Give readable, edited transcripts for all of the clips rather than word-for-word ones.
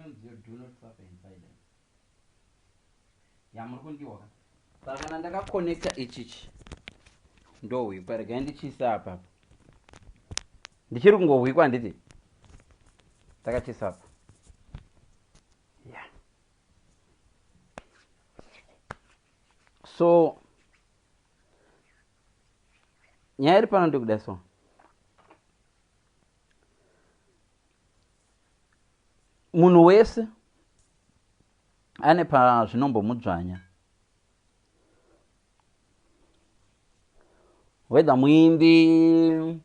Inonzi do not suffer in silence. Ya, muri kundiwa ka? Saka kana ndakakonekta ichichi, ndohwikwa. Regai ndichiisa apa. Ndichiri kungohwikwa, handiti? Ndakachiisa apa. Yeah, so nyaya iri pano ndikuda, so munhu wese ane pazvinombomudzvanya, whether muimbi,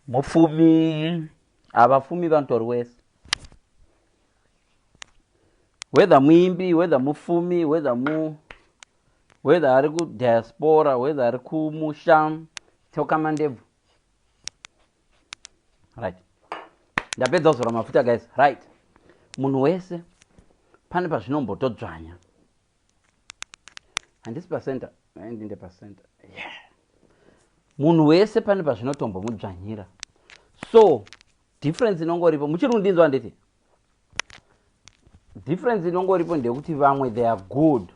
mupfumi. Havafumi vanotori wese, whether muimbi, whether mupfumi, whether ari kudiaspora, whether ari kumusha. Teuka mandebvu. Right, ndapedza kuzora mafuta, guys. Right, munhu wese pane pazvinombotodzvanya. Handisi pacenter, ndinde pacenter. Yeah, munhu wese pane pazvinotombomudzvanyira. So difference inongoripo, muchiri kundinzwa, handiti? Difference inongoripo ndeyekuti vamwe, they are good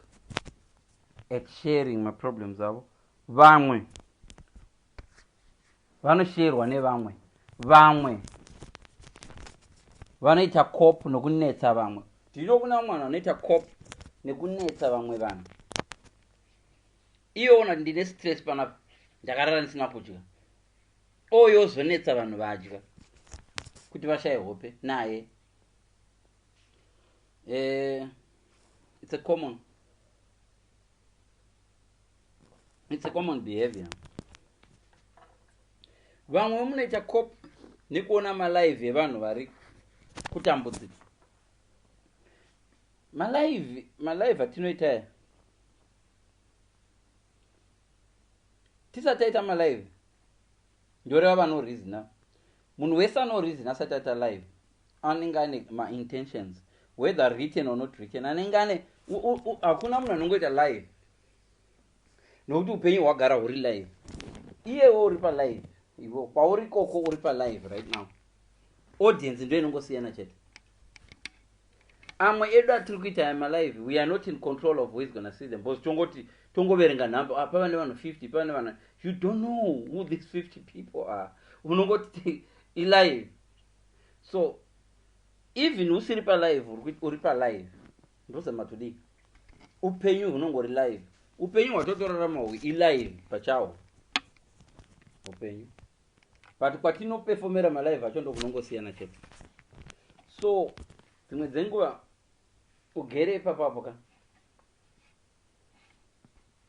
at sharing maproblems avo, vamwe vanosherwa nevamwe, vamwe vanoita cope nokunetsa vamwe. Ndino kuna vamwe vanhu vanoita cope nekunetsa vamwe vanhu. Iyoona kuti ndine stress panapa, ndakarara ndisina kudya, oyozonetsa vanhu vadya kuti vashaye hope naye. It's a common behavior. Vamwe munoita cope nekuona malive evanhu vari kutambudzika. Malive atinoita aya, tisati taita malive, ndoreva vanoreasona, munhu wese anoreasona asati aita live anenge ane maintentions, whether written or not written. Anenge ane, hakuna munhu anongoita live nokuti upenyu hwagara huri live. Iyewo uri palive, ivo kwauri ikoko uri palive right now. Audience ndo inongosiyana chete. Amwe edu atiri kuita aya malive, we are not in control of who is gonna see them, because tongoti tongoverenga nhamba. Ah, pava nevanhu 50, pava nevanhu. You don't know who these 50 people are. Unongoti ilive. So even usiri palive, uri palive. Ndozama tudii, upenyu hunongori live. Upenyu hwatotorarama hwi ilive pachawo upenyu, but kwatinopefomera malive acho ndokunongosiyana chete. So dzimwe dzenguva ugere ipapapo ka,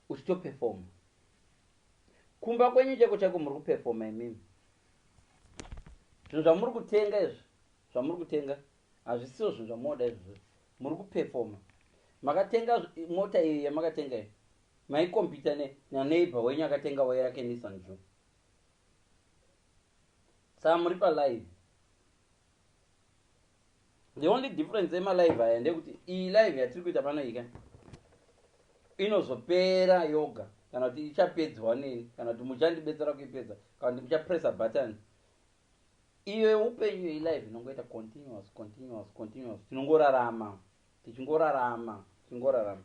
uchitopefoma kumba kwenyu cheko chako, muri kupefoma imimi. Zvinhu zvamuri kutenga izvi, zvamuri kutenga hazvisiwo zvinhu zvamunoda izvozvo. Muri kupefoma. Makatenga mota iyi yamakatenga iyi, maikompita naneighbor wenyu akatenga wo yake Nissan Juke. Saka muri palive. The only difference emalive aya ndeyekuti iyi live yatiri kuita pano ika inozopera yoga, kana kuti ichapedzwa neni, kana kuti muchandibetsera kuipedza, kana kuti muchapressa button. Iyo yeupenyu ilive inongoita continuous, continuous, continuous. Tinongorarama, tichingorarama, tichingorarama,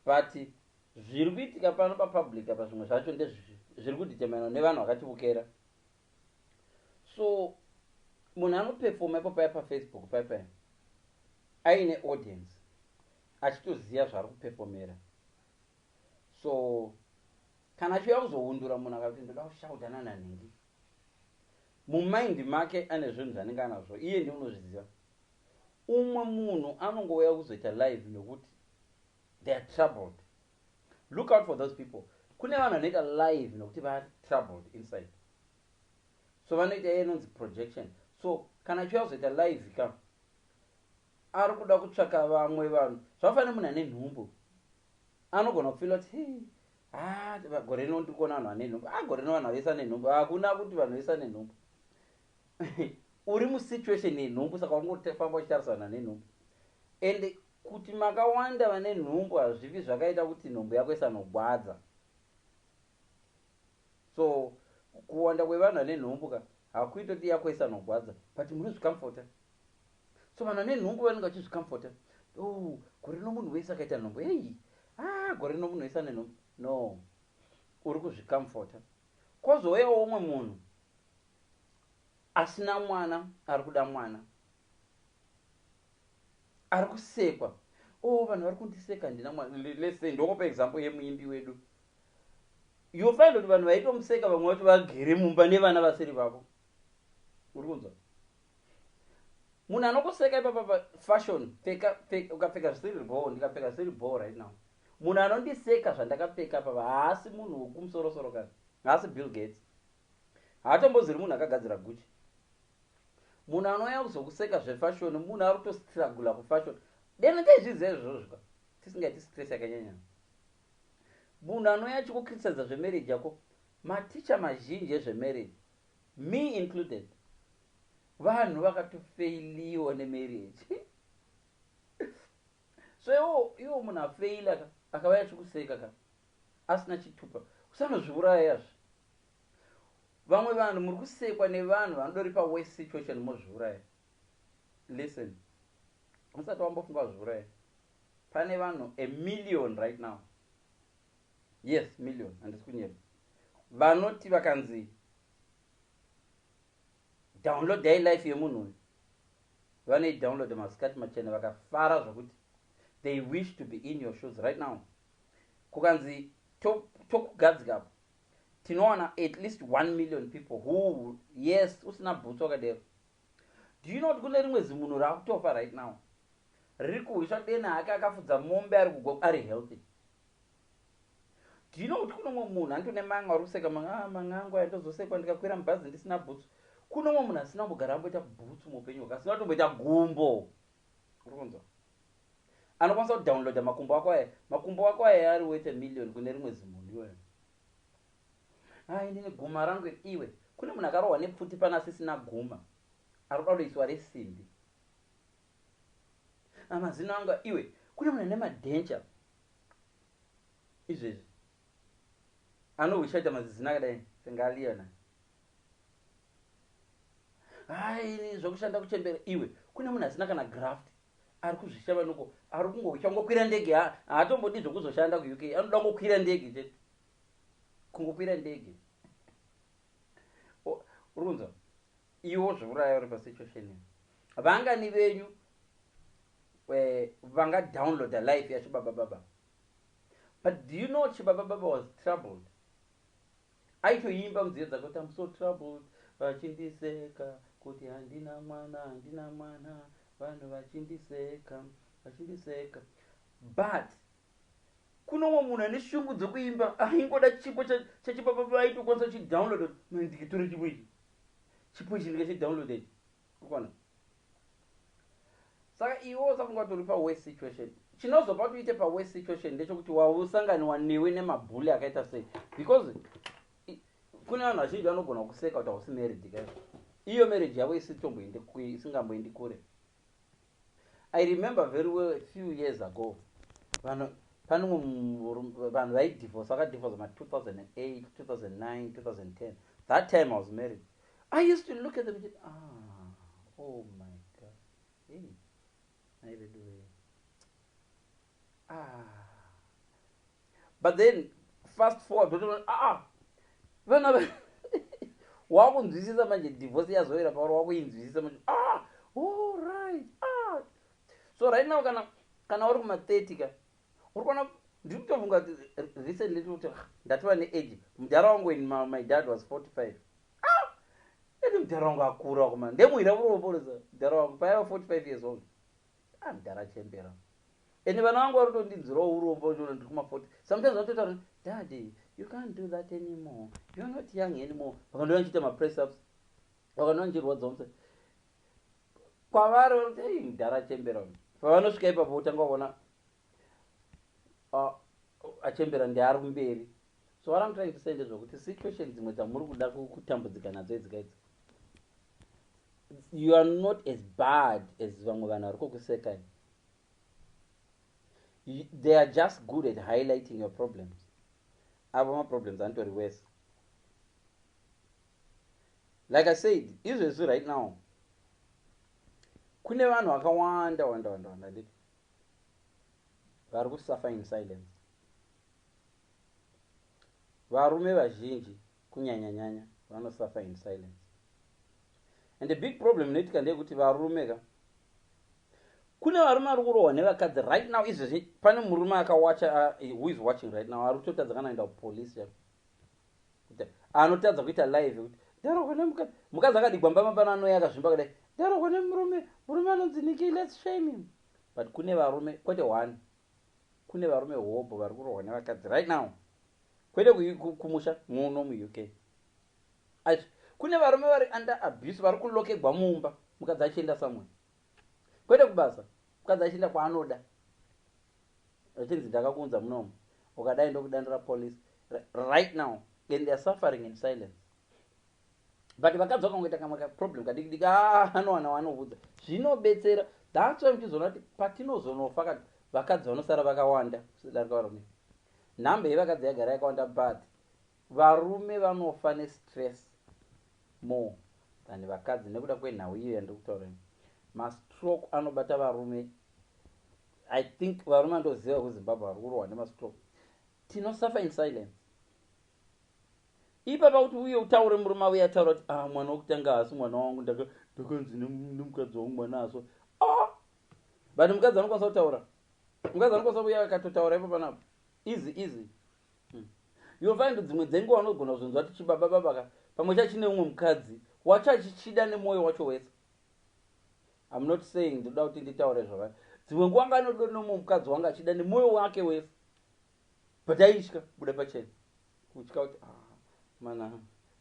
but zviri kuitika pano papublic apa, zvimwe zvacho ndezviri kudeterminwa nevanhu vakativukera. So munhu anopefoma ipo paya paFacebook paya paya aine audience, achitoziva zvaari kupefomera. So kana achiuya kuzoundura munhu akati, "Ndoda kushaudhana nanhingi," mumind make ane zvinhu zvanenge anazvo, iye ndi unozviziva. Umwe munhu anongouya kuzoita live nekuti they are troubled. Look out for those people. Kune vanhu vanoita live nekuti vari troubled inside, so vanoita iye inonzi projection. So kana achiuya kuzoita live ka, ari kuda kutsvaka vamwe vanhu. Zvafanira munhu ane nhumbu anogona kufeela kuti, "Hey, ah, gore rino ndiri kuona vanhu vane nhumbu. Ah, gore rino vanhu vese ane nhumbu." Hakuna kuti vanhu vese ane nhumbu. Uri musituation yenhumbu, saka wangofamba uchitarisa vanhu vane nhumbu. And kuti makawanda vane nhumbu hazvivi zvakaita kuti nhumbu yako isanogwadza. So kuwanda kwevanhu vane nhumbu ka hakuiti kuti yako isanogwadza, but munozvicomforta. So vanhu vane nhumbu vanenge vachizvicomforta, "Oh, gore rino munhu wese akaita nhumbu. Ei, ah, gore rino munhu wese ane nhumbu." No, uri kuzvicomforta. Kwozouyawo umwe munhu asina mwana, ari kuda mwana, ari kusekwa. "Oh, vanhu vari kundiseka, handina mwana." Let's say, ndokupa example yemuimbi wedu. You find kuti vanhu vaitomuseka, vamwe vacho vagere mumba nevana vasiri vavo. Uri kunzwa? Munhu anokuseka ipapa, fashion, pfeka, ukapfeka zvisiri bho, ndikapfeka zvisiri bho right now, munhu anondiseka zvandakapfeka papa haasi munhu wekumusorosoro, kana haasi Bill Gates, haatomboziri munhu akagadzira Gucci. Munhu anouya kuzokuseka zvefashion, munhu ari kutostrugula kufashion. Deno taizviziva izvozvo, tisingaiti stress yakanyanya. Munhu anouya achikucriticiza zvemarriage yako, maticha mazhinji ezvemarriage, me included, vanhu vakatofeiliwa nemarriage. So iwo munhu afeila ka, akauya achikuseka ka, asina chitupa, usanozviurayazve. Vamwe vanhu muri kusekwa nevanhu vanodori paworst situation, mozviuraya. Listen, usati wambofunga kuzviuraya, pane vanhu a million right now, yes, million, handisi kunyeva, vanoti vakanzi downloadai life yemunhu uyu, vanoidownloada masikati machena, vakafara zvokuti they wish to be in your shoes right now. Kukanzi tokugadzikapo, tinowana at least 1 million people who, yes, usina bhutsu wakadero. Do you know kuti kune rimwe zimunhu raakutofa right now, riri kuhwiswa dena hake, akafudza mombe, ari kugo, ari healthy? Do you know kuti kuno mumwe munhu anditone manga uri kuseka ah, mangangu aya, ndozosekwa ndikakwira mubhazi ndisina bhutsu? Kuno mumwe munhu asina kumbogara amboita bhutsu muupenyu hwake, asina kutomboita gumbo. Uri kunzwa? Anokwanisa kudownloada makumbo ako aya. Makumbo ako aya ari worth a million kune rimwe zimunhu iwayo. Ai, ndine guma rangu. Iwe, kune munhu akarohwa nepfuti pana asisina guma, ari kuda kutoiswa resimbi. Amazino angu. Iwe, kune munhu ane madentures izvezvi, anohwisha mazizino akadai sengaliyona. Hai, zvokushanda kuchembera. Iwe, kune munhu asina kana graft, ari kuzvishava nuko, ari kungohwisha kungokwira ndege. Haatombodi zvokuzoshanda kuUK, anoda kungokwira ndege chete, kungokwira ndege. Uri kunzwa? Iwo zvouraya uri pasituation iyo. Vangani venyu vangadownloada life yachibaba baba? But do you know Chibaba Baba was troubled? Aitoimba munziyo dzake kuti, "I'm so troubled, vachindiseka kuti handina mwana, handina mwana, vanhu vachindiseka, vachindiseka." But kunomwe munhu ane shungu dzekuimba, aingoda chipo chachibaba baba, aitokwanisa kuchidownload. "Ndikitore chipo ichi, chipo ichi ndikachidownload ichi." Ukona? Saka iwe usafunga kuti uri paworst situation. Chinozopa kuti uite paworst situation ndechekuti wausanganiwa newe nemabhuli akaita sei, because kune vanhu vazhinji vanogona kuseka kuti hausi married kai, iyo marriage yavo isingamboendi kure. I remember very well, a few years ago, vanhu, pane umwe vanhu vaidivorce, vakadivorce ma2008, 2009, 2010. That time I was married. I used to look at them and, "Ah, oh my God, hey, naiveduwe, ah." But then fast forward, ah, vana wakunzwisisa manje, divorce yazoera pauri, wakuinzwisisa manje. Ah, all right. Ah, so right now, kana uri kuma30 ka, uri kuona, ndiri kutofunga kuti recently kuti, ah, ndatova neage. Mudhara wangu, when my dad was 45, ah, edi mudhara wangu akura kuma ndemuhira uromboresa. Mudhara wangu paiva 45 years old, ah, mudhara achembera. Ende vana vangu vari kutondinzwirawo urombo. Ndiri kuma40, sometimes vanototaura, "Daddy, you can't do that anymore, you're not young anymore." Vakandova ndichiita mapress ups, vakandova ndichirwadza musai kwavari, vanoti, "Ei, mudhara achembera." Pavanosvika ipapo, utanga kuona achembera ndeari kumberi. So what I'm trying to say ndezvekuti situation dzimwe dzamuri kuda kutambudzika nadzo idzikaidzi, you are not as bad as vamwe vanhu vari kukusekai. They are just good at highlighting your problems. Avo maproblems anotori worse. Like I said, izvezvi right now Kune vanhu vakawanda wanda wanda wanda, nditi, vari kusuffer in silence. Varume vazhinji kunyanyanyanya vanosuffer in silence, and the big problem inoitika ndeyekuti varume ka, kune varume vari kurohwa nevakadzi right now. Izvezvi pane murume akawacha, who is watching right now, ari kutotadza kana kuenda kupolisi yako, kuti anotadza kuita live kuti ndarohwa nemukadzi. Mukadzi akadigwa mbama pano, anouya akazvimba kudai, "Ndarohwa nemurume, murume anonzi Niki, let's shame him." But kune varume, kwete one, kune varume hobho vari kurohwa nevakadzi right now, kwete kumusha, muno muUK. Kune varume vari under abuse, vari kulokegwa mumba, mukadzi achienda somewhere, kwete kubasa, mukadzi achienda kwaanoda, achinzi, "Ndakakuunza munomu, ukadai ndokudandira police," right now, and they are suffering in silence. But vakadzi vakangoita kamwe kaproblem kadiki diki, ah, anowana waanoudza zvinobetsera. That's why muchizoona kuti patinozonofa kati vakadzi vanosara vakawanda kudarika varume. Nhamba yevakadzi yagara yakawanda, but varume vanofa nestress more than vakadzi nekuda kwenhau iyo yandiri kutaura. Mastroke anobata varume. I think varume andoziva kuZimbabwe vari kurohwa nemastroke. Tinosuffer in silence ipapa kuti uye utaure, murume auye ataura kuti, "Ah, mwana wekutanga haasi mwana wangu, ndakanzi nemukadzi wangu mwana aso." Ah, but mukadzi anokwanisa kutaura, mukadzi anokwanisa kuuya akatotaura ipo panapo, easy easy. You'll find dzimwe dzenguva unogona kuzonzwa kuti chibaba babaka pamwe chachine umwe mukadzi wacho achichida nemwoyo wacho wese. I'm not saying ndoda kuti nditaure zvava. Dzimwe nguva anga anodo nemumwe mukadzi wanga achida nemwoyo wake wese, but aitya buda pachena, kutya kuti, "Ah, mana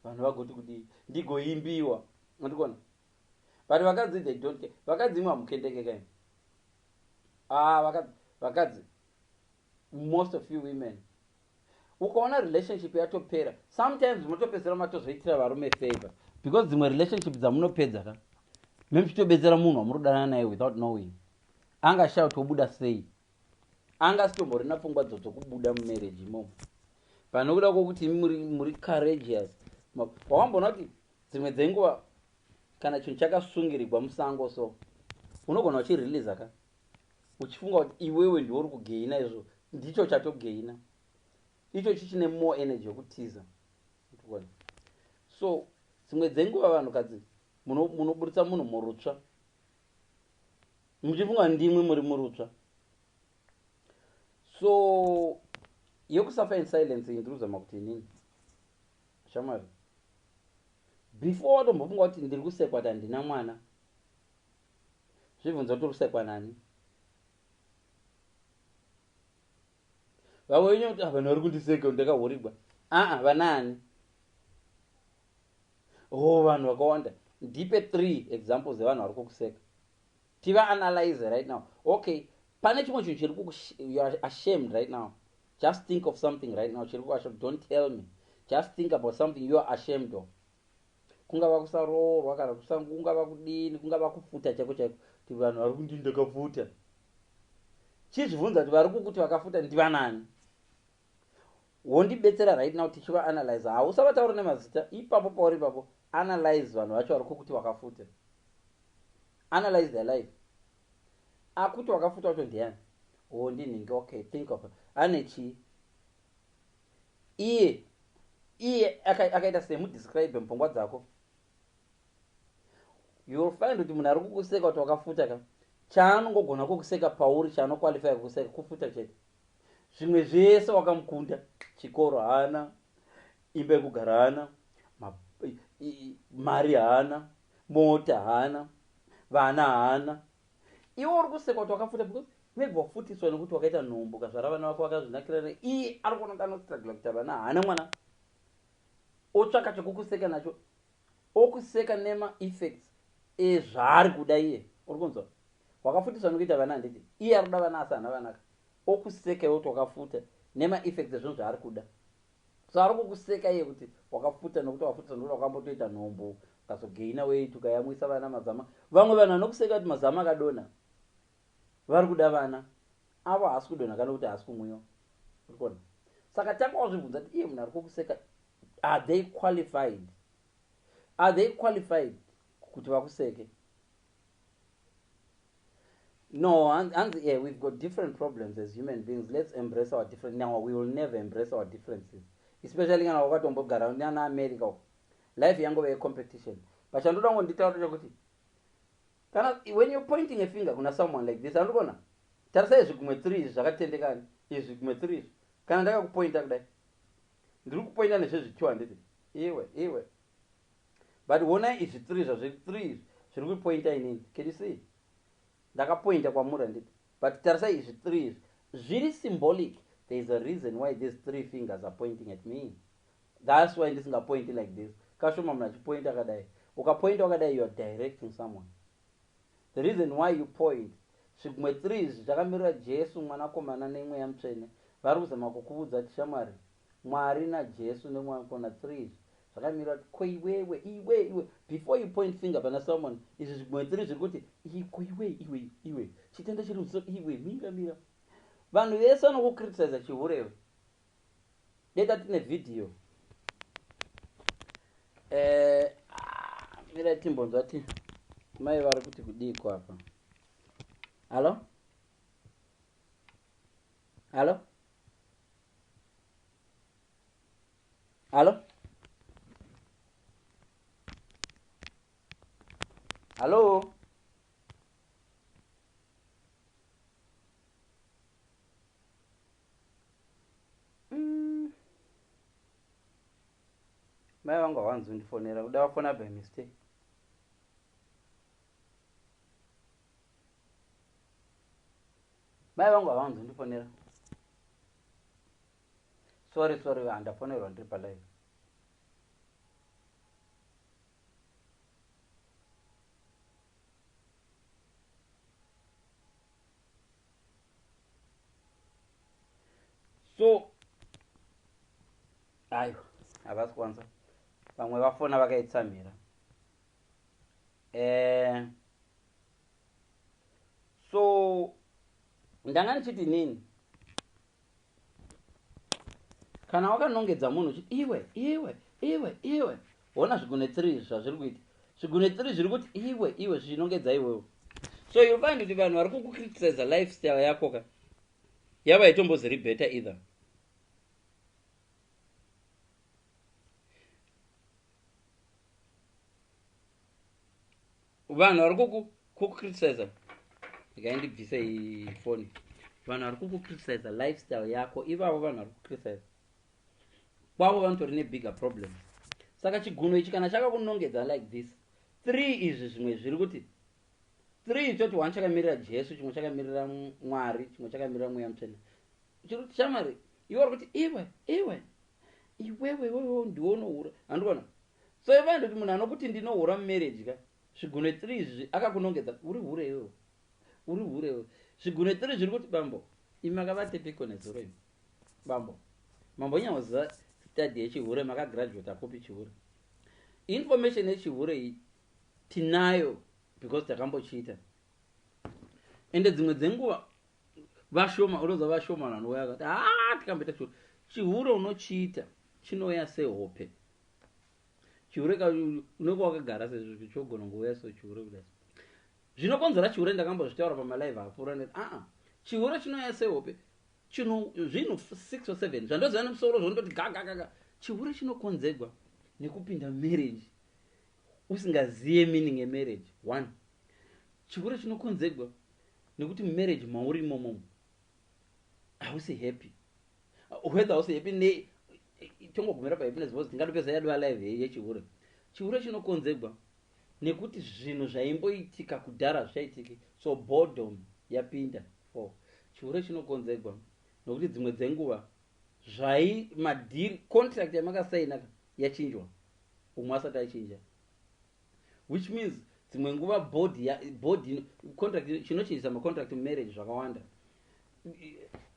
vanhu vagoti kudii, ndigoimbiwa." Andikuona. But vakadzi, they don't care. Vakadzi imwe hamukendeke kaini. Ah, vakadzi, vakadzi, most of you women, ukaona relationship yatopera, sometimes munotopedzera matozoitira varume favor, because dzimwe relationship dzamunopedza ka, memuchitobetsera munhu wamunodanana naye without knowing. Angashaya kuti wobuda sei, angasitombori pfungwa dzokubuda mumarriage imomo, panokuda kwokuti muri courageous. Wawamboona kuti dzimwe dzenguva kana chinhu chakasungirirwa musango, so unogona uchireleasa ka, uchifunga kuti iwewe ndiwe uri kugaina, izvo ndicho chatogaina icho chichine more energy yokutiza. So dzimwe dzenguva vanhukadzi munoburitsa munhu murutsva muchifunga ndimwe muri murutsva. So yekusuffer in silence, ndiri kuzama kuti inini, shamwari, before watombofunga kuti ndiri kusekwa kuti handina mwana, zvibvunza kuti uri kusekwa nani. Vamwe venyu kuti, "Ah, vanhu vari kundiseka, ndakahurigwa." Aa, vanani? Oh, vanhu vakawanda. Ndipe three examples evanhu vari kukuseka, tiva analyze right now. Okay, pane chimwe chinhu chiri, you are ashamed right now. Just think of something right now chiri kuashamed. Don't tell me, just think about something you are ashamed of. Kungava kusaroorwa, kana kungava kudini, kungava kufuta chaiko chaiko, kuti vanhu vari kundi ndakafuta. Chizvibvunza kuti vari kukuti vakafuta ndivanani, wondibetsera right now tichivaanalyze. Hausavataura nemazita ipapo pauri ipapo. Analyze vanhu vacho vari kukuti wakafuta. Analyze their life. Akuti wakafuta wacho ndiani? O, ndinhingi. Okay, think of ane chii iye, iye akaita semudescribe mupfungwa dzako. You'll find kuti munhu ari kukuseka kuti wakafuta ka, chaanongogona kukuseka pauri, chaanoqualify kukuseka, kufuta chete. Zvimwe zvese wakamukunda. Chikoro haana, imba yekugara haana, mari haana, mota haana, vana haana. Iwe uri kusekwa kuti wakafuta because maybe wafutiswa nekuti wakaita nhumbu, kazvara vana vako vakazvinakira. Iye ari kuona kuti anostrugla kuita vana, haana mwana, otsvaka chekukuseka nacho, okuseka nemaeffects ezvaari kuda iye. Uri kunzwa? Wakafutiswa nekuita vana, handiti? Iye ari kuda vana asi haana vanaka, okuseka iwe kuti wakafuta nemaeffects ezvinhu zvaari kuda. So ari kukuseka iye kuti wakafuta nekuti wafutiswa nekuti wakambotoita nhumbu, ukazogaina weight, ukayamwisa vana mazama. Vamwe vanhu vanokuseka kuti mazama akadonha, vari kuda vana avo, haasi kudonha kana kuti haasi kumwiwa. Uri kuona? Saka tanga wazvibvunza kuti iye munhu ari kukuseka, are they qualified? Are they qualified kuti vakuseke? No, and yeah, we've got different problems as human beings. Let's embrace our different. Now we will never embrace our differences, especially kana wakatombogara nana America uko. Life yangove yecompetition. But chandoda ngonditaura chekuti kana when you're pointing a finger kuna someone like this, andikuona tarisai zvigumwe 3 izvi zvakatendekani, izvi zvigumwe 3 izvi. Kana ndakakupointa kudai, ndiri kupointa nezvezvityu handiti? Iwe, iwe. But honai izvi 3 zvazviri 3 izvi zviri kupointa inini. Can you see? Ndakapointa kwamuri handiti? But tarisai izvi 3 izvi zviri symbolic. There is a reason why these 3 fingers are pointing at me. That's why ndisingapointi like this. Kashoma munhu achipointa akadai. Ukapointa wakadai, you are directing someone. The reason why you point, zvigumwe 3 izvi zvakamirira Jesu, Mwanakomana neMweya Mutsvene. Vari kuzama kukuudza kuti shamwari, Mwari naJesu neMwanakomana 3 izvi zvakamirira kuti ko iwewe, iwe, iwe. Before you point finger pana someone, izvi zvigumwe 3 zviri kuti ko iwe, iwe, iwe. Chitenda chiri muso, iwe, mira, mira. Vanhu vese vanokukriticize chihurewe. Deta tine video. Mira timbonzwa ti mai vari kuti kudiko apa. Hello? Hello? Hello? Hello? Mai vangu havanzi kundifonera, kuda vafona by mistake. Mai vangu havanzi kundifonera. Sorry, sorry, handafonerwa ndiri palive. So, aiwa, havasi kuwanza. Vamwe vafona vakaitsamhira. So, ndanga ndichiti nini? Kana wakanongedza munhu uchiti iwe, iwe, iwe, iwe. Hona zvigune 3 zvazviri kuita. Zvigune 3 zviri kuti iwe, iwe, zvichinongedza iwewe. So you find kuti vanhu vari kukukriticize lifestyle yako ka. Yava itomboziri better either. Vanhu vari kukukriticize. Regai ndibvise iyi phone. Vanhu vari kukukriticize lifestyle yako, ivavo vanhu vari kukriticize. Kwavo vanotori nebigger problem. Saka chiguno ichi kana chakakunongedza like this, 3 izvi zvimwe zviri kuti 3 toti 1 chakamirira Jesu, chimwe chakamirira Mwari, chimwe chakamirira Mweya Mutsvene. Chiri kuti shamwari, iwe uri kuti iwe, iwe, iwewe, iwewe ndiwe unohura. Handikuona? So iva ndoti munhu anokuti ndinohura mumarriage ka, zviguno 3 izvi akakunongedza, uri hure iwewe. Uri hure iwewe. Zviguno 3 zviri kuti bambo, imi makavatepiko nezuro imi. Bambo, mambo nyamuziva study yechihure, makagraduate kupi chihure. Information yechihure iyi tinayo because takambochiita. Ende dzimwe dzenguva vashoma, unoziva vashoma vanhu vanouya vakati, tikamboita chihure. Chihure unochiita chinouya sehope. Chihure ka unenge wakagara sezvo chogona kungouya so chihure kudai. Zvinokonzera chihure ndakambozvitaura pamalive apfuura ndati, chihure chinouya sehope. Chino zvinhu 6 or 7 zvandoziva nemusoro zvondoti ga ga ga ga. Chihure chinokonzerwa nekupinda marriage usingaziye meaning yemarriage. 1. Chihure chinokonzerwa nekuti marriage mauri imomo hausi happy. Whether hausi happy ne tongogumira pa happiness because tingatopedza yadova live yechihure. Chihure chinokonzerwa nekuti zvinhu zvaimboitika kudhara zvichaitiki, so boredom yapinda. 4. Chihure chinokonzerwa nekuti dzimwe dzenguva zvai madhiri contract yamakasaina yachinjwa umwe asati achinja, which means dzimwe nguva body ya, body contract chinochinjisa macontract mumarriage zvakawanda.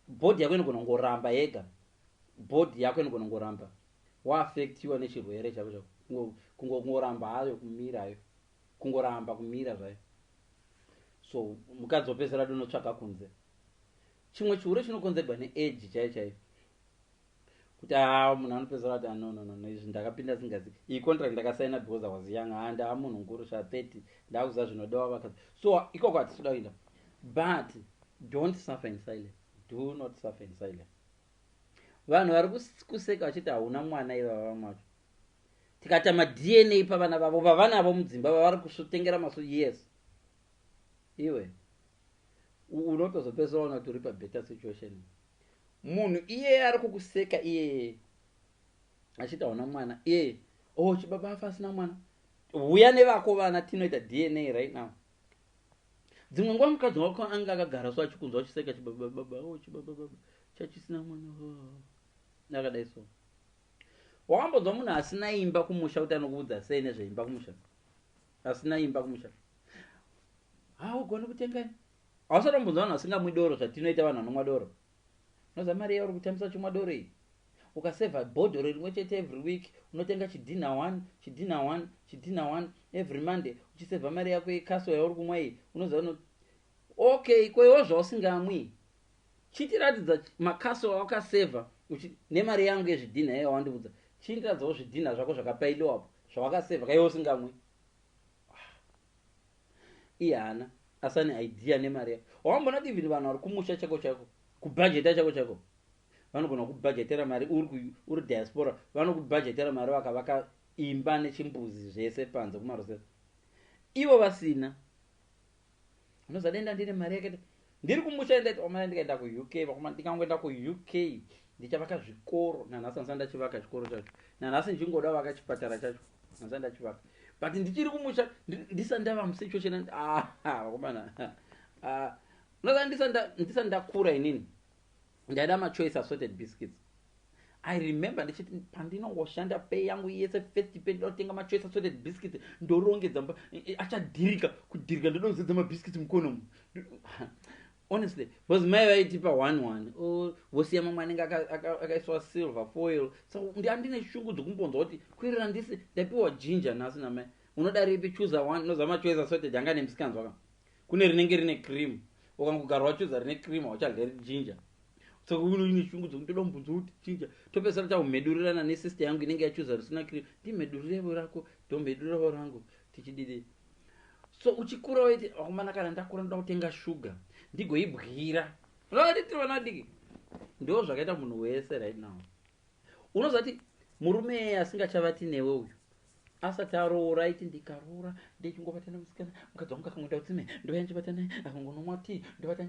Body yako inogona kungoramba yega, body yako inogona kungoramba waaffectiwa nechirwere chako chako, kungoramba hayo kumira hayo, kungoramba kumira zvayo. So mukadzi wopedzisira adonotsvaka kunze. Chimwe chihure chinokonzerwa neage chaiyo chaiyo, kuti munhu anopedzisira kuti, no, no, no, no, izvi ndakapinda singazi, iyi contract ndakasaina because I was young, ndaa munhu mukuru sha 30, ndakuziva zvinodiwa vakadzi. So ikoko hatisi kuda kuenda. But don't suffer in silence. Do not suffer in silence. Vanhu vari kuseka vachiti hauna mwana, ivava vamwe vacho tikaita maDNA pavana vavo vavanavo mudzimba vavari kusvotengera masu. Yes, iwe unotozopedzisira waona kuti uri pabetter situation. Munhu iyeye ari kukuseka iyeye achiti hauna mwana, iyeye, oh, chibaba afa asina mwana. Uya nevako vana, tinoita DNA right now. Dzimwe nguva mukadzi wako anga akagara so achikunzwa achiseka, chibaba baba, oh, chibaba baba chachisina mwana, oh. Akadai so, wakambonzwa munhu asina imba kumusha kuti anokuudza sei nezveimba kumusha? Asina imba kumusha haugoni kutenga. Hausati wambonzwa vanhu vasingamwi doro zvatinoita vanhu vanomwa doro? Unoziva mari yauri kutambisa uchimwa doro iyi, ukasevha bhodhoro rimwe chete every week, unotenga chidhina one, chidhina one, chidhina one every Monday, uchisevha mari yako yeCastle yauri kumwa iyi. Unoziva, okay, kweiwo zvausingamwi, chitiratidza maCastle awakasevha nemari yangu yezvidhina iye wawandiudza. Chindiradzawo zvidhina zvako zvakapailiwapo zvawakasevha kaiwe usingamwi. Iye haana asane idea nemari yako. Wambona kuti even vanhu vari kumusha chako chako kubhajeta chako chako vanogona kubhajetera mari uri diaspora, vanokubhajetera mari vakavaka imba nechimbuzi zvese panze kumaruseva, ivo vasina. Unozadenda ndine mari yakaita ndiri kumusha, ndaiti omai ndikaenda kuUK, vakoma, ndikangoenda kuUK ndichavaka zvikoro. Nanhasi handisati ndachivaka chikoro chacho. Nanhasi ndichingoda vaka chipatara chacho, handisati ndachivaka, but ndichiri kumusha, ndisati ndava musituation. Ah, vakomana, ah, unoziva ndisati ndakura inini ndaida maChoice Assorted biscuits. I remember ndichiti pandinongoshanda pay yangu yese, first pay, ndoda kutenga maChoice Assorted biscuits, ndorongedza mba achadhirika kudhirika, ndoda kuzadza mabiscuits mukonomu. Honestly, because mai vaitipa one one, vosiya mamwe anenge akaiswa silver foil. So handine shungu dzokumbonzwa kuti kwirira ndisi ndapiwa ginger nhasi namai. Unoda ripi? Chuza one. Unoziva maChoice Assorted anga nemusikanzwa ka, kune rinenge rine cream. Ukangogara wachuza rine cream, hauchadya ginger. Saka unoine shungu dzokuti toda kumbonzwa kuti ginger, topedzisira takumhedurirana nesister yangu inenge yachuza risina cream. Ndimhedurirevo rako, ndomhedurirevo rangu, tichididi. So uchikura waiti, vakomana, kana ndakura ndoda kutenga shuga ndigoibwira. Unoati tiri vana vadiki, ndo zvakaita munhu wese right now. Unoziva kuti murume asingachavati newe uyu asati aroora aiti, ndikaroora ndichingovata nemusikana, mukadzi wangu akangoenda kutsime ndouya ndichivata naye, akangonomwa tii ndovata,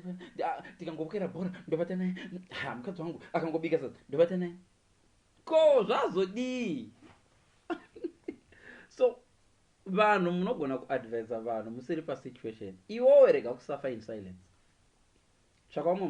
tikangobukira bhora ndovata naye, ha, mukadzi wangu akangobika sadza ndovata naye. Ko zvazodii? So vanhu munogona kuadvisa vanhu musiri pasituation iwowe. Rega kusuffer in silence, tsvaka umwe.